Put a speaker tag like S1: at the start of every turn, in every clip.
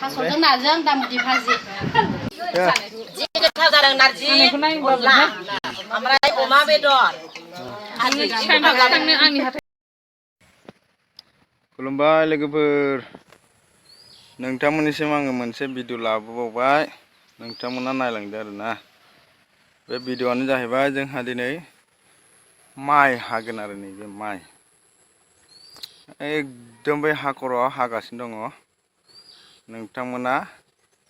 S1: थास'जों नाजों दामुदि भाजि जि गोथाव जादों नारजि अनला ओमफ्राय अमा बेदर
S2: खुलुमबाय लोगोफोर नोंथांमोननिसिम आङो मोनसे भिडिअ लाबोबावबाय नोंथांमोना नायलांदो आरोना बे भिडिअआनो जाहैबाय जोंहा दिनै माइ हागोन आरो नैबे माइ एकदम बे हाखराव हागासिनो दङ नोंथांमोना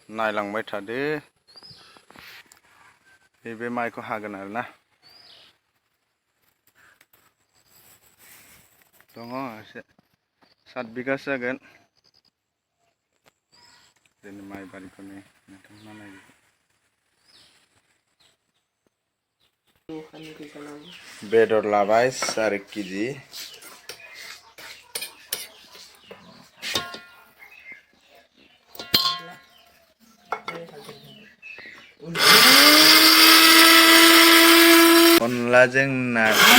S2: नायलांबाय थादो बे माइखौ हागोन आरोना दङ एसे 7 बिगासो जागोन जोंनि माइ बारिखौनो नोंथांमोना नायदो बेदर लाबाय 4 केजि अनलाजों नारजि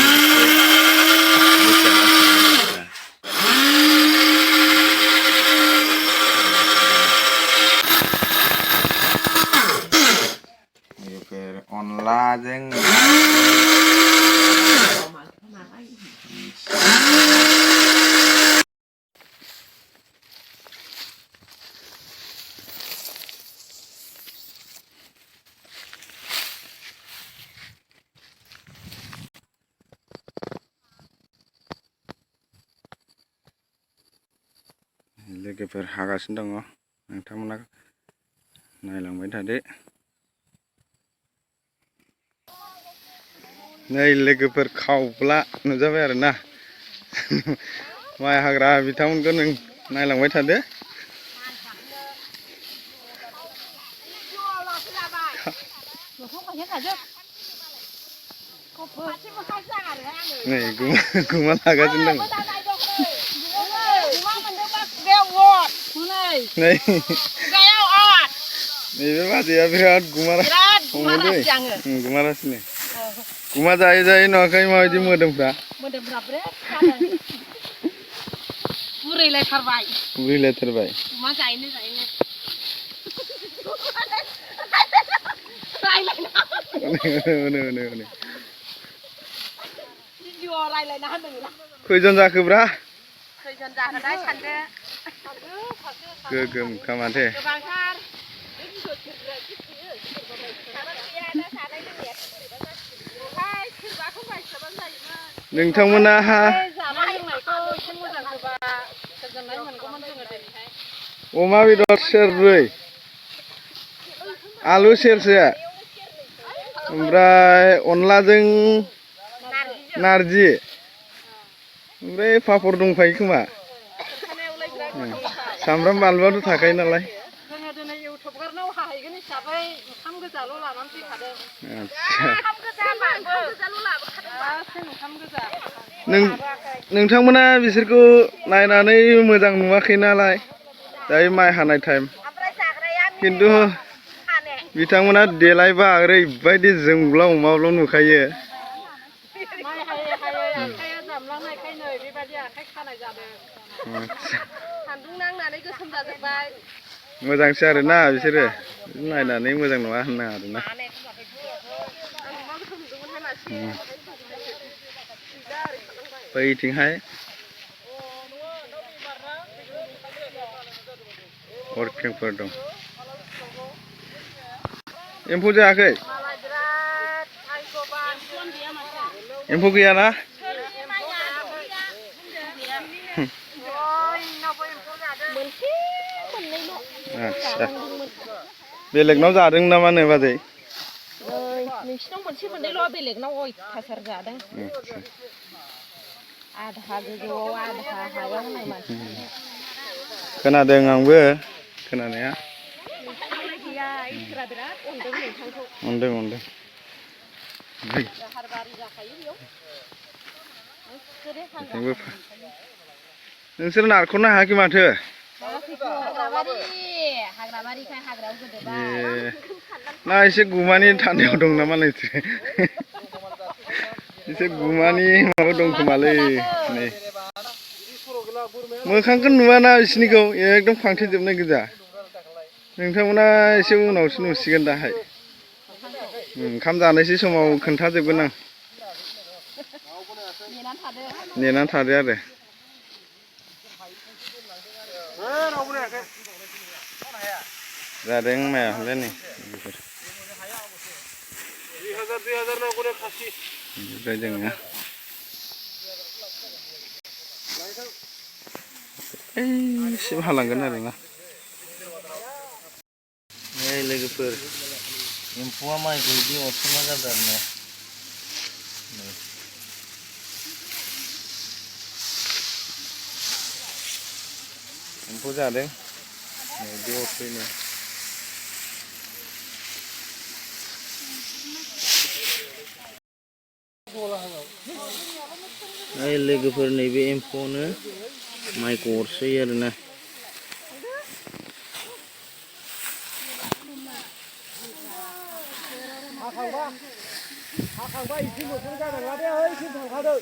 S2: अनलाजों लोगोफोर हागासिनो दङ नोंथांमोना नायलांबाय थादो नै लोगोफोर खावब्ला नुजाबाय आरोना माइ हाग्रा बिथांमोनखौ नों नायलांबाय थादो नै गुमा लागासिनो दं नैबे बाजैया बिराद गुमारासिनो गुमा जायै जायै नुवाखै माबायदि मोदोमफ्रा
S1: बुरैलायथारबाय गुमा जायैनो
S2: खैजन जाखोब्रा
S1: खैजन जाखोथाय सानदो
S2: गोगोमखा माथो नोंथांमोना अमा बेदर सेरब्रै आलु सेरसे ओमफ्राय अनलाजों नारजि ओमफ्राय पापर दंफायो खोमा सामब्राम बानलुआथ' थाखायो नालाय
S1: जोङो दिनै इउटुबारनाव हाहैगोन हिसाबै ओंखाम गोजाल' लानानै फैखादों
S2: नोंथांमोना बिसोरखौ नायनानै मोजां नुवाखै नालाय दायो माइ हानाय टाइम खिन्थु बिथांमोना देलायबा ओरैबायदि जोंब्लाव माब्लाव नुखायो मोजांसो आरोना बिसोरो नायनानै मोजां नङा होनना आरोना बैथिंहाय अरखेंफोर दं एम्फौ जायाखै एम्फौ गैयाना आच्छा बेलेगनाव जादों नामा नो बाजै
S1: नोंसिनाव मोनसे मोननैल' बेलेगनाव अयथासार जादों आधा गोजौआव आधा हायाव होनाय मानसि
S2: खोनादों आंबो खोनानाया अनदों नोंसोर नारख'नो हायाखै माथो ना एसे गुमानि थान्दायाव दं नामा नोंसोर एसे गुमानि माबा दं खोमालै नै मोखांखौ नुवाना बिसिनिखौ एकदम फांथेजोबनाय गोजा नोंथांमोना एसे उनावसो नुसिगोन दाहाय ओंखाम जानोसै समाव खोन्थाजोबगोन आं नेनानै थादो आरो जादों माया हले नै ओमफ्राय जोङो एसे हालांगोन आरोना नै लोगोफोर एम्फौआ माइखौ बिदि अरस'ना जादों आरोना एम्फौ जादों बिदि अरस'नो लोगोफोर नैबे एम्फौआवनो माइखौ अरस'यो आरोना
S3: हाखांबा एसे मोखां जानांला दे ओइ एसे थांखादो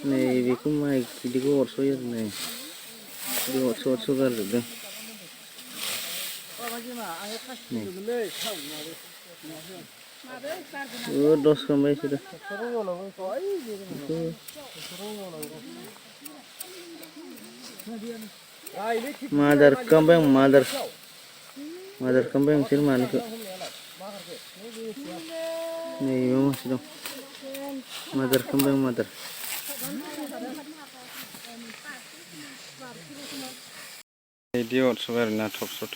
S2: नै बेखौ माइ बिदिखौ अरस'यो आरो नै बिदि अरस' गारजोबदों दस खांबाय बिसोरो मादार खालामबाय आं मादार खालामबाय आं बिसोर मानैखौ नै बेयाव मासे दं मादार खालामबाय आं मादार बिदि अरस' आरोना थबस्र'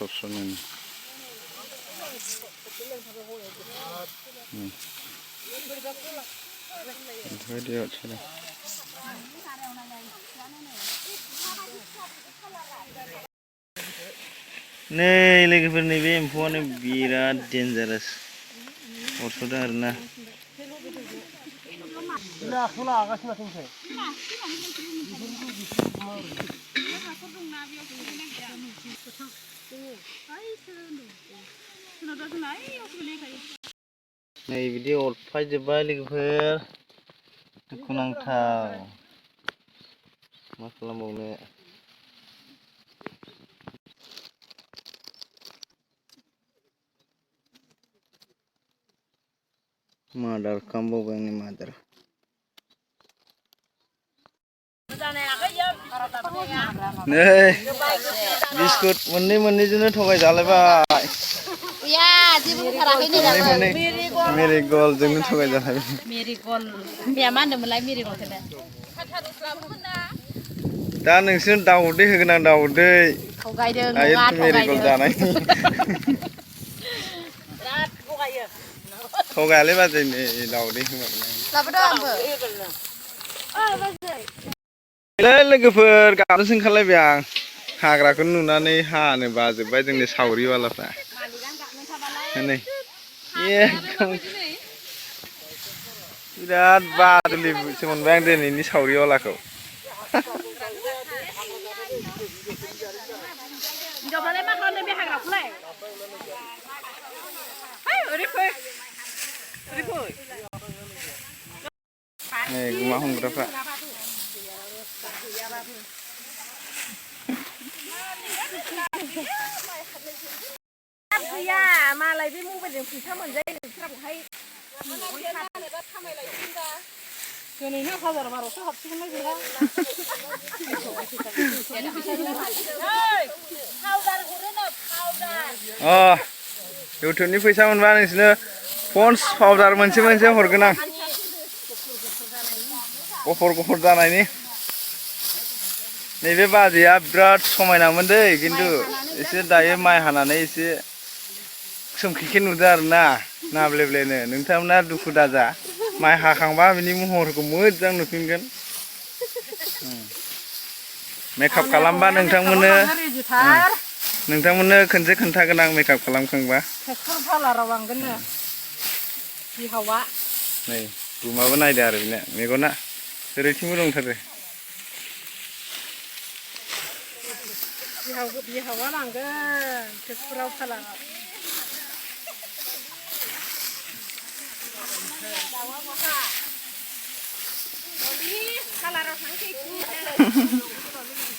S2: बेफोरबायदि अरस'दों नै लोगोफोर नैबे एम्फौआनो बिराद डेन्जारास अरस'दों आरोना नै बिदि अरफायजोब्बाय लोगोफोर दुखुनांथाव मा खालामबावनो मादार खालामबावबाय आंनि मादार नै बिस्कुट मोननैजोंनो थगायजालायबाय मेरिगल्डजोंनो थगायजालायबाय
S1: मा होनदोंमोनलाय मेरिगल्डखौनो
S2: दा नोंसोर दाउदै होगोन आं दाउदै मेरिगल्ड जानाय थगायालै बाजै नै दाउदै होबाय लोगोफोर गाबनोसो ओंखारलायबाय आं हाग्राखौ नुनानै हानो बाजोब्बाय जोंनि सावरिवालाफ्रा नै बिराद बादुलिसो मोनबाय आं दिनैनि सावरिवालाखौ नै गुमा हमग्राफ्रा
S1: गैया मालाय बे मबाइलजों फैसा मोनजायो नोंस्राखौहाय दिनैनो 1012सो हाबसिगोनलाय बेहा
S2: इउटुबनि फैसा मोनबा नोंसोरनो पन्स पाउडार मोनसे हरगोन आं गफर जानायनि नैबे बाजैया बिराद समायनामोन दै खिन्थु एसे दायो माइ हानानै एसे सोमखिखे नुदों आरोना नाब्लेब्लेनो नोंथांमोना दुखु दाजा माइ हाखांबा बिनि महरखौ मोजां नुफिनगोन मेकआप खालामबा नोंथांमोननो खनसे खोन्थागोन आं मेकआप खालामखांबा
S1: टेक्सटाइल पार्लाराव लांगोननो बिहावा
S2: नै गुमाबो नायदो आरो बेना मेगना ओरैथिंबो दंथारो
S4: बिहावा लांगोन तेजपुराव खालाराव खालाराव थांसै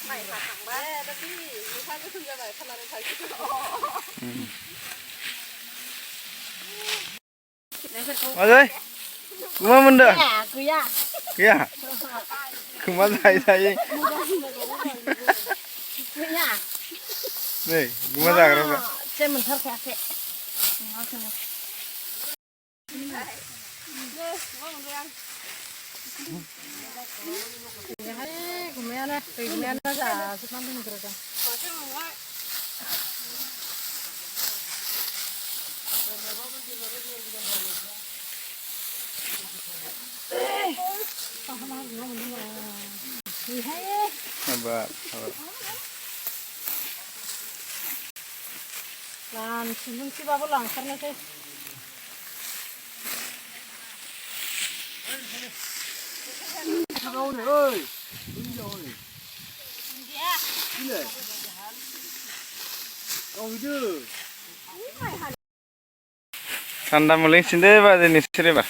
S4: माइ हाखांबा दा बि नोंहा गोसोम जाबाय खालाराव थांसै
S2: Ơi, cuma menda.
S4: gaya
S2: Iya. Cuma saya.
S4: gaya
S2: Nih, cuma saya kerja.
S4: saya mentar kayak gimana aja sekarang kerja
S2: Sabar, sabar.
S4: Lan sebelum si babu langsung nanti.
S3: Đâu này ơi. Đi rồi. Đi này. Đâu chứ.
S2: Anda mulai sini ba, ini sini ba.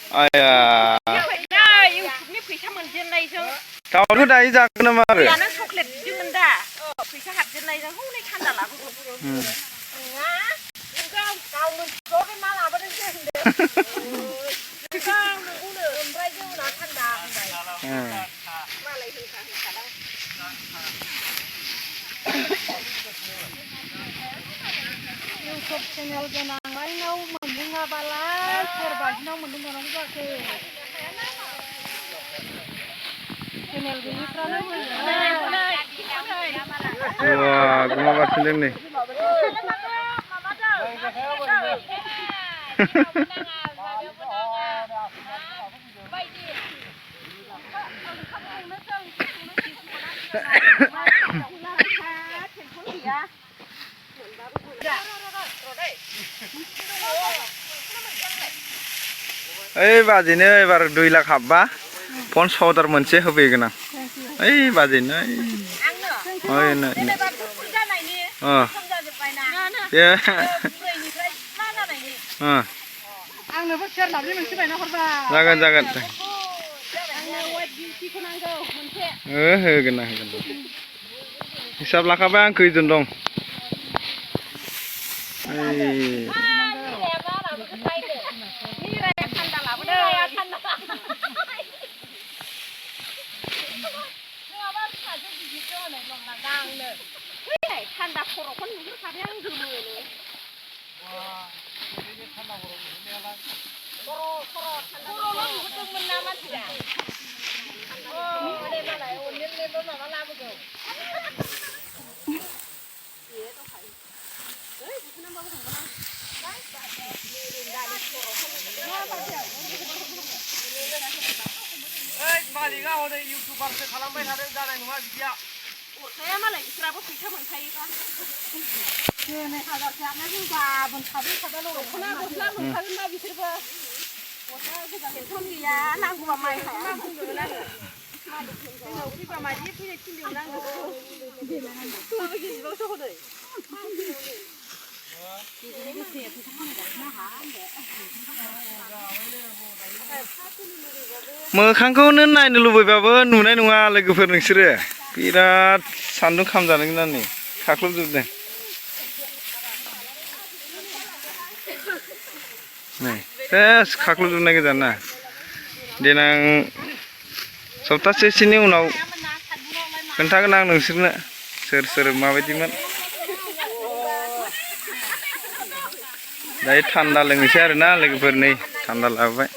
S2: Ayah. Tahu tu dah ijak nama ke?
S4: Ya, nak coklat jangan dah. Pisah hat jenai jangan. Hou ni kan dah lah. Enggak. Engkau kau mencoba malah apa ni sih? Engkau udah umrai je udah kan dah. Malah itu kan kadang. YouTube channel benang lain nau mendunga balas, berbagi nau mendunga nau juga. Channel ini pernah
S2: Wah, cuma baca ni. Eh, bajinya ebar 2 lakh हाबबा फन सौदार मोनसे होफैगोन आं. ओइ बाजिनो. ओइ नै.
S4: आंनोबो सेर लाबनि मोनसे बायना हरबा.
S2: जागोन.
S4: आंनो वाइट बिउटिखौ नांगौ मोनसे.
S2: होगोन. हिसाब लाखाबाय आं खैजन दं.
S4: थान्दा खर'खौ नुहुरखाबाय आं गोमोनो खर'ल' नुहुरदोंमोन ना मानसिया दे मालाय अनलेनलेबो माबा लाबोगौ
S3: मालिकआ हनै इउटुबारसो खालामबाय थादों जानाय नङा बिदिया
S4: अरखाया मालाय बिसोराबो फैसा मोनखायोबा दिनै हाजारसेयानो जों गाबोन साब्रै दख'ना गस्ला मोनखागोनबा बिसोरबो गस्ला गोजा बेथन गैया नांगौबा माइ हाया बुंदोंमोन आङो जोंनाव फैबा मादि फैनो थिनदोंमोन आङो माबा गिजिबावसो हनै
S2: मोखांखौनो नायनो लुबैबाबो नुनाय नङा लोगोफोर नोंसोरो बिराद सान्दुं खामजादों नानि खाख्लबजोबदों नै सेस खाख्लबजोबनाय गोजा ना देनां सप्तासेसोनि उनाव खोन्थागोन आं नोंसोरनो सोर माबायदिमोन दायो थान्दा लोंनोसै आरोना लोगोफोर नै थान्दा लाबोबाय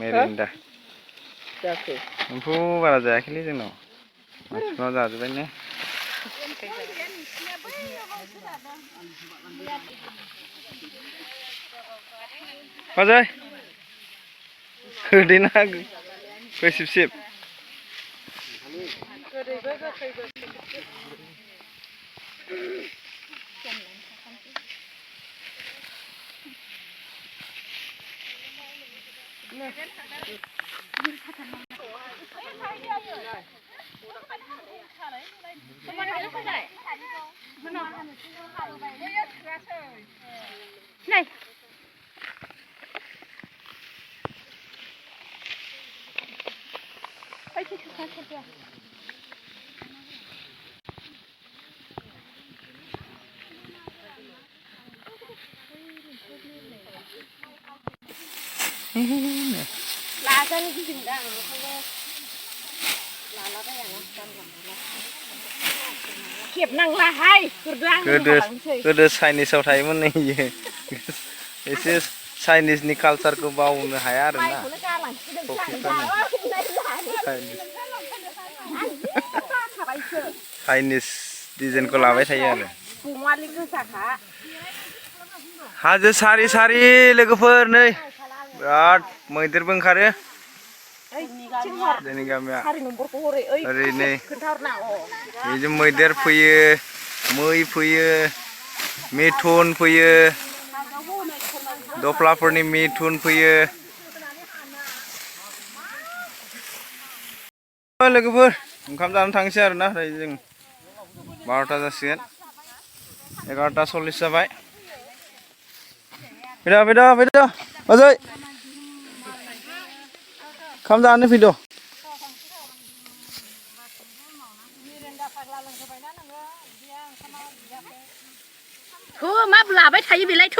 S2: मेरिन्दा एम्फौ बारा जायाखैलै जोंनाव मानसिफ्रा जाजोब्बाय ने बाजै होदेना खैसिब
S4: này là sao nó dừng đang không nghe là nó cái này nó kiếp năng là hay
S2: गोदो चाइनिसाव थायोमोन नै एसे चाइनिसनि कालचारखौ बावनो हाया आरो ना चाइनिस डिजाइनखौ लाबाय थायो आरो हाजो सारि सारि लोगोफोर नै बिराद मैदेरबो ओंखारो जोंनि गामिया ओरै नै बेजों मैदेर फैयो मै फैयो मिथुन फैयो दफ्लाफोरनि मिथुन फैयो लोगोफोर ओंखाम जानो थांसै आरोना जों 12टा जासिगोन 11:40 जाबाय फैद' अजय ओंखाम जानो फैद'
S4: मा लाबाय थायो बेलाय थ'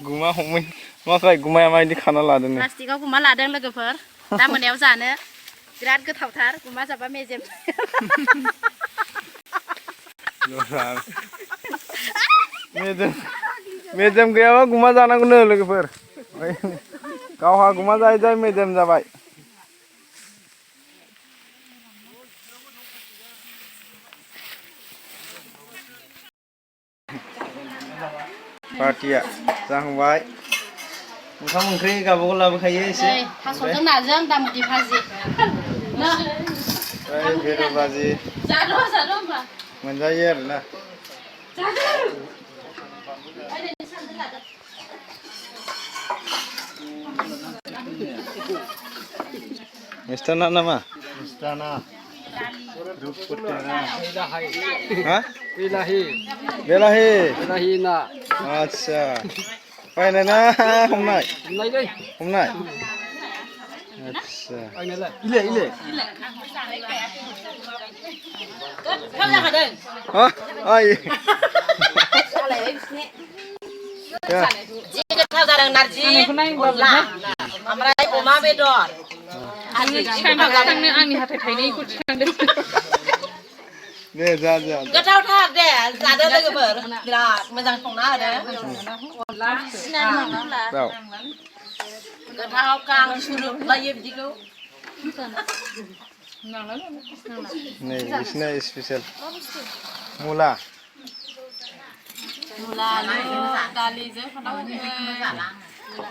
S2: गुमा हमै माखाय गुमाया माबायदि खाना लादों
S4: प्लास्टिकआव गुमा लादों लोगोफोर दा मोनायाव जानो बिराद गोथावथार गुमा जाबा मेजेम
S2: मेजेम गैयाबा गुमा जानांगौनो लोगोफोर गावहा गुमा जायै जायै मेजेम जाबाय पार्टिया जाहांबाय ओंखाम ओंख्रि गावबागाव लाबोखायो एसे
S4: थास'जों नाजों दामुदि भाजि
S2: बेदर भाजि मोनजायो आरोना मिस्टाना नामा मिस्टाना ha? Belahi na. Acha. Painai na homnai. Homnai. Acha. Ile. Ha? Ai.
S1: जि गोथाव जादों नारजि अनला ओमफ्राय अमा बेदर
S4: आंनि हाथाय थाइनैखौ थिखांदों
S2: दे जा
S1: गोथावथार दे जादो लोगोफोर बिराद मोजां संना होदो गोथाव गां सुरुब लायो बिदिखौ
S2: नै बिसिना स्पेशल मुला
S1: आलु दालिजों फान्थाव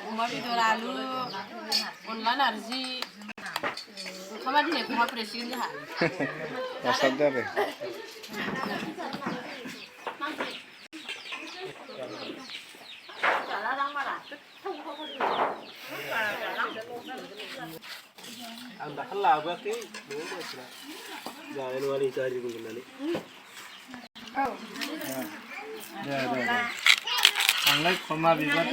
S1: अमा बेदर आलु अनला नारजि ओंखामा दिनै खहा फुरायसिगोन जोंहा
S2: जासाबदो आरो
S3: आं दाखालि लाबोआखै जानाय नङा नै गाज्रि बुंगोन होननानै
S2: दे आंलाय खमा बिबार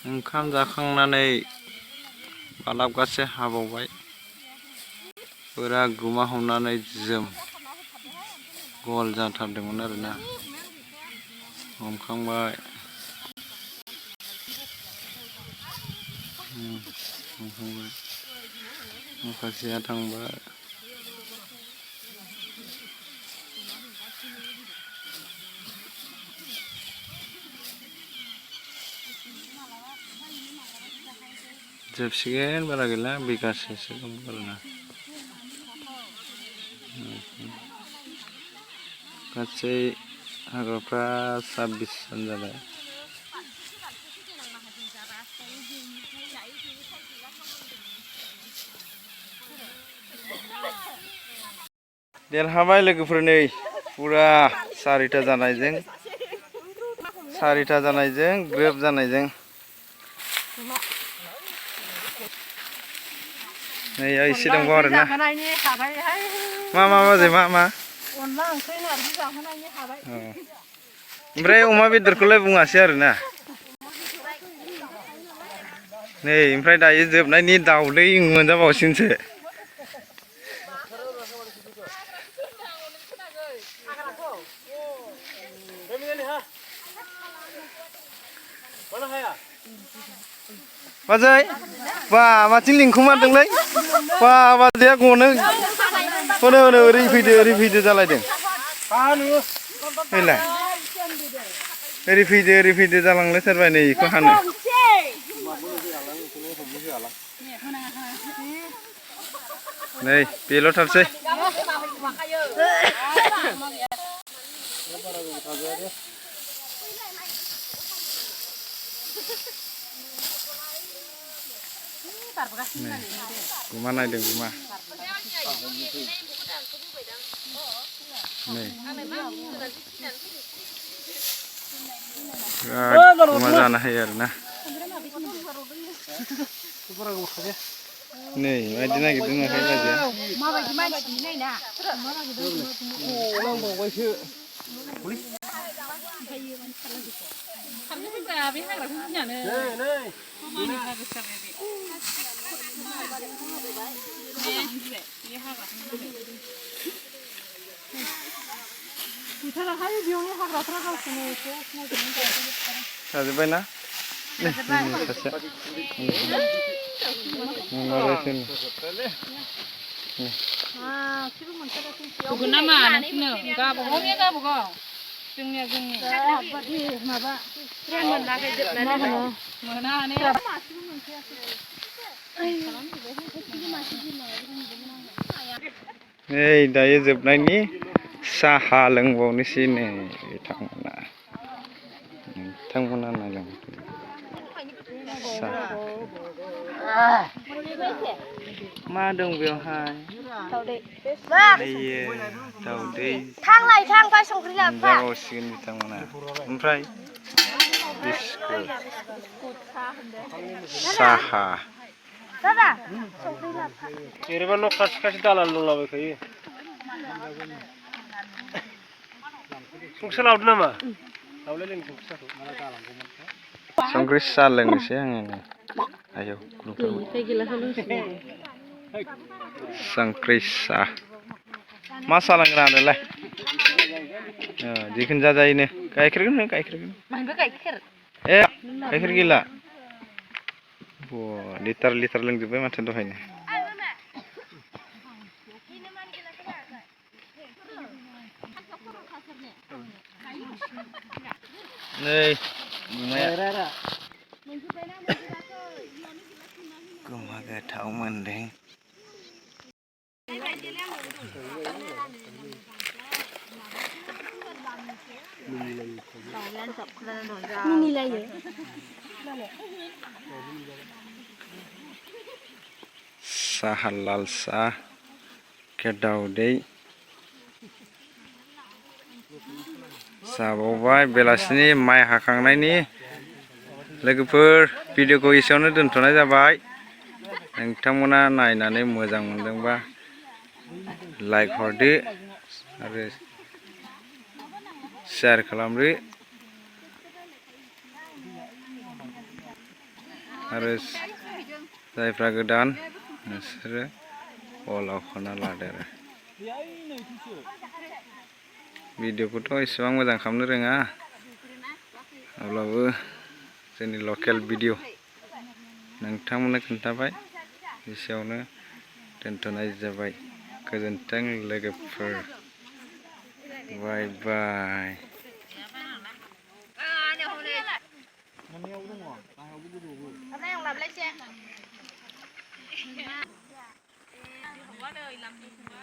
S2: ओंखाम जाखांनानै बालाबगासे हाबावबाय बोरा गुमा हमनानै जोम गल जाथारदोंमोन आरोना हमखांबाय थांबाय माखासेया थांबाय जोबसिगोन बारा गैला बिगासेसो दंबावो आरोना गासै हाग्राफ्रा 26 जन जाबाय देरहाबाय लोगोफोर नै फुरा 4टा जानायजों ग्रोब जानायजों नै एसे दंबावो आरोना मा बाजै मा
S4: अनला ओंख्रि नारजि जाहोनायनि हाबाय
S2: ओमफ्राय अमा बेदरखौलाय बुङासै आरोना नै ओमफ्राय दायो जोबनायनि दाउदै मोनजाबावसिनसो बाजै बा माथिं लिंखुमारदोंलै बा बाजैया गनो ओरै फैदो जालायदों फैलाय ओरै फैदो जालांलायथारबाय नै बेखौ हानो नै बेल'थारसै गुमा नायदों गुमा नै बिराद गुमा जानो हायो आरोना नै माबायदि नागिरदों आखाइ बाजैया
S4: माबायदि मानसिनि नायना
S3: नांबावबायसो
S4: बे हाग्राखौ गिनानै
S2: जाजोब्बाय ना
S4: गावबागाव जोंनिया माबा
S2: नै दायो जोबनायनि साहा लोंबावनोसै नै बिथांमोना नायलां मा दं बेवहाय दाउदै मोनजाबावसिगोन बिथांमोना ओमफ्राय बिस्कुट साहा
S3: ओरैबा न' खाथि दालान दंलाबायखायो संख्रि लाबोदो नामा लाबोलाय लोंनो संख्रि साहाखौ
S2: संख्रि साहा लोंनोसै आङो आयौ संख्रि साहा मा साहा लोंग्रा आदालाय जिखुनु जाजायोनो गाइखेरखौनो ए गाइखेर गैला लिटार लोंजोब्बाय माथो दहायनो नै गुमा गोथाव मोनदों साहा लाल साहा दाउदै जाबावबाय बेलासिनि माइ हाखांनायनि लोगोफोर भिडिअखौ एसेयावनो दोनथ'नाय जाबाय नोंथांमोना नायनानै मोजां मोनदोंबा लाइक हरदो आरो शेयार खालामदो आरो जायफ्रा गोदान नोंसोरो अलाव खना लादो आरो भिडिअखौथ' एसेबां मोजां खालामनो रोङा अब्लाबो जोंनि लकेल भिडिअ नोंथांमोननो खोन्थाबाय एसेयावनो दोनथ'नाय जाबाय गोजोन्थों लोगोफोर बाय बाय